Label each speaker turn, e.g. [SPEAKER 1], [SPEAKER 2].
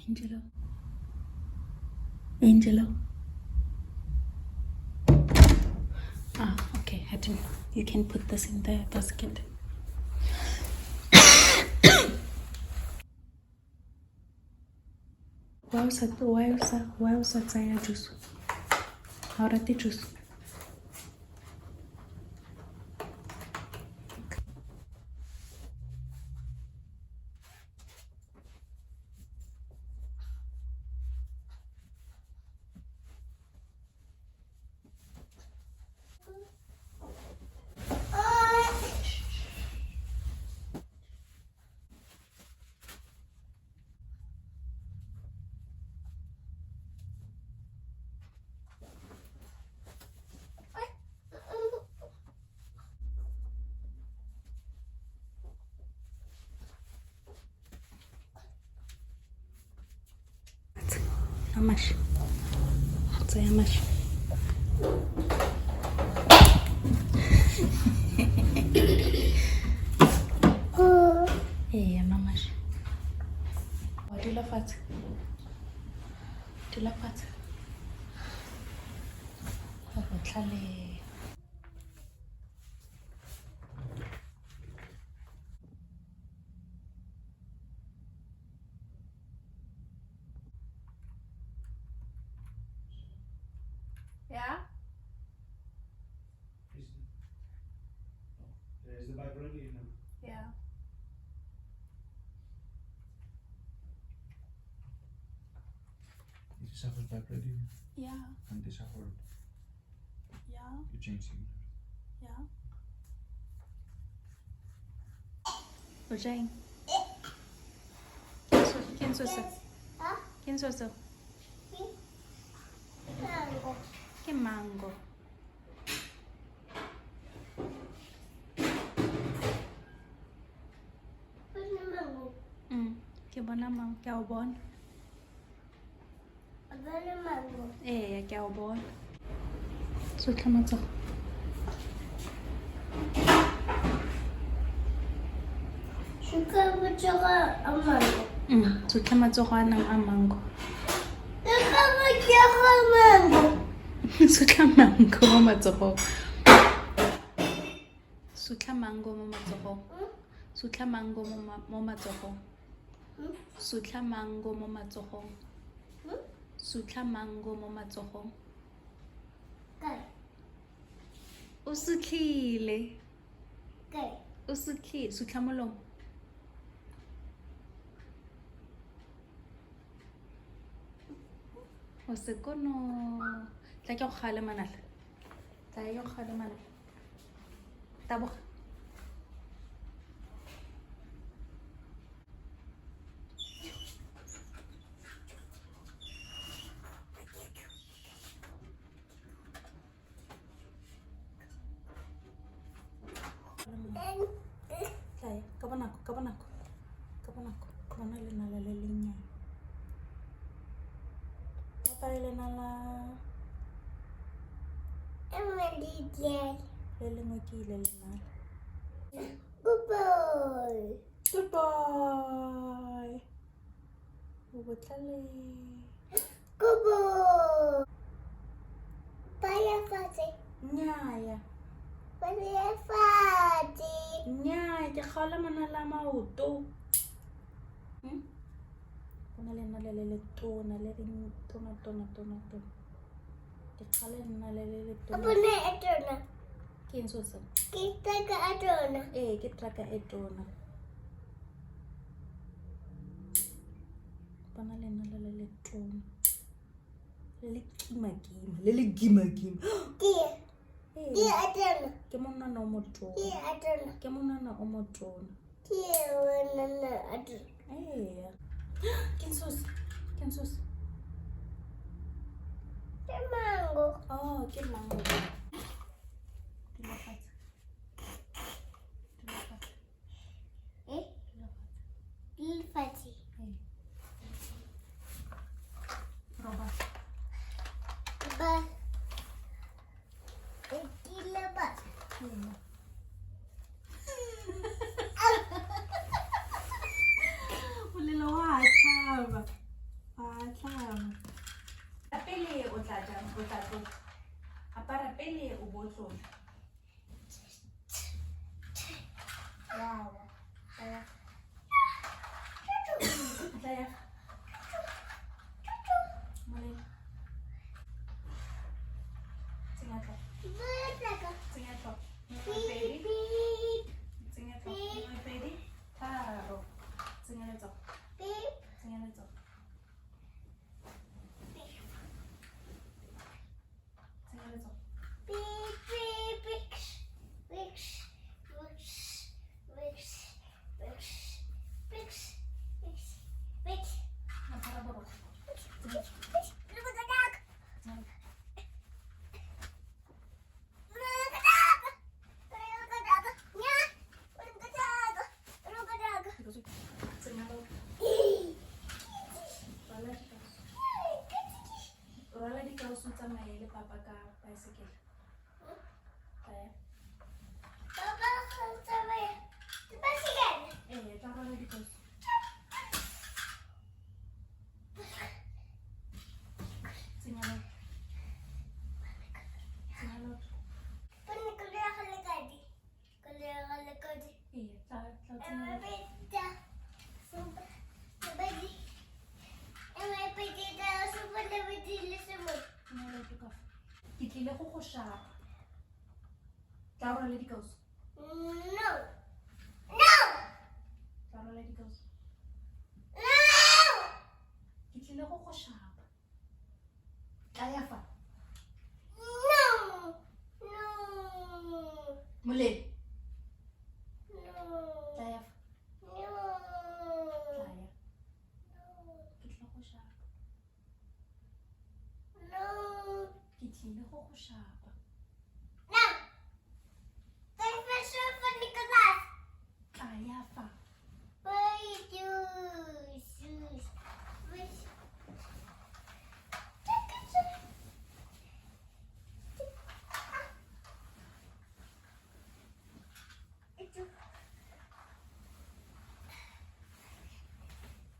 [SPEAKER 1] Angelo. Angelo. Ah, okay. Hatton, you can put this in the basket. Why o sa tsaya juice? Ga o rate juice? Mashi. Tsaya mashi. Ee, nwa mashi. Wa dula fatshe. Dula fatshe. O botlhale. Yeah?
[SPEAKER 2] Is the bike ready now?
[SPEAKER 1] Yeah.
[SPEAKER 2] Is the shuffle bike ready?
[SPEAKER 1] Yeah.
[SPEAKER 2] And the shuffle,
[SPEAKER 1] Yeah.
[SPEAKER 2] you change signal.
[SPEAKER 1] Yeah. O ja eng? Ke eng seo se? Ke eng seo seo?
[SPEAKER 3] Mango.
[SPEAKER 1] Ke mango.
[SPEAKER 3] Bona mango.
[SPEAKER 1] Ke bona mango, ke a o bona.
[SPEAKER 3] Bona mango.
[SPEAKER 1] Ee, ke a o bona. Sutlha matsogo.
[SPEAKER 3] Suka matsogo a mango.
[SPEAKER 1] Sutlha matsogo a nang a mango.
[SPEAKER 3] Suka matsogo a mango.
[SPEAKER 1] Sutlha mango mo matsogong. Sutlha mango mo matsogong. Sutlha mango mo matsogong. Sutlha mango mo matsogong. Sutlha mango mo matsogong.
[SPEAKER 3] Kae?
[SPEAKER 1] O sutlhile.
[SPEAKER 3] Kae?
[SPEAKER 1] O sutlhile. Sutlha molomo. O sekono. Tla ke go kgale manala. Tla ke go kgale manala. Taboga. Tla ya, ka bonako, ka bonako. Ka bonako. Bona lenala le lennyane. Apare lenala le lengwe ke ile lenala.
[SPEAKER 3] Good boy.
[SPEAKER 1] Good boy. O botlhale.
[SPEAKER 3] Good boy. Baya fatshe.
[SPEAKER 1] Nnyaya.
[SPEAKER 3] Baya fatshe.
[SPEAKER 1] Nnyaya, ke kgaola manala a maoto. Bona lenala le le tona, le le tona, tona, tona, tona. Ke kgaola lenala le le tona.
[SPEAKER 3] Bona e tona.
[SPEAKER 1] Ke eng seo seo?
[SPEAKER 3] Ke trucka e tona.
[SPEAKER 1] Ee, ke trucka e tona. Bona lenala le le tona. Le le kima-kima, le le kima-kima.
[SPEAKER 3] Ke
[SPEAKER 1] Ee.
[SPEAKER 3] ke e tona.
[SPEAKER 1] Ke monwana o motona.
[SPEAKER 3] Ke e tona.
[SPEAKER 1] Ke monwana o motona.
[SPEAKER 3] Ke monwana a tona.
[SPEAKER 1] Ee. Ke eng seo se? Ke eng seo se?
[SPEAKER 3] Ke mango.
[SPEAKER 1] Oh, ke mango. Dula fatshe. Dula fatshe.
[SPEAKER 3] Eh?
[SPEAKER 1] Dula fatshe.
[SPEAKER 3] Dula fatshe.
[SPEAKER 1] Ee. Robala.
[SPEAKER 3] Ba. Dula ba.
[SPEAKER 1] Ee. Molelo wa tshaba. Tlola. Apara pele o bo tlola. Wa. Tlaya. Tlaya. Molemo. Tsenya tlhogo. Tsenya tlhogo. Nngwe, pedi. Tsenya tlhogo. Nngwe, pedi, tharo. Tsenya letsogo. Tsenya letsogo. Tsenya letsogo. Apara borokgwe. Tsenya. Tsenya. Tsenya leoto. Rwala dikausu. Rwala dikausu o tsamaye le papa ka baesekele. Tlaya. Ee, tla rwala dikausu. Tsenya leoto. Tsenya leoto. Ee, tla tla tsenya leoto. Tsenya leoto ka fa. Ke tlile go go shapa. Tla rwala dikausu.
[SPEAKER 3] No. No.
[SPEAKER 1] Tla rwala dikausu.
[SPEAKER 3] No.
[SPEAKER 1] Ke tlile go go shapa. Tlaya fa.
[SPEAKER 3] No. No.
[SPEAKER 1] Molemo.
[SPEAKER 3] No.
[SPEAKER 1] Tlaya fa.
[SPEAKER 3] No.
[SPEAKER 1] Tlaya. Ke tlile go shapa.
[SPEAKER 3] No.
[SPEAKER 1] Ke tlile go go shapa.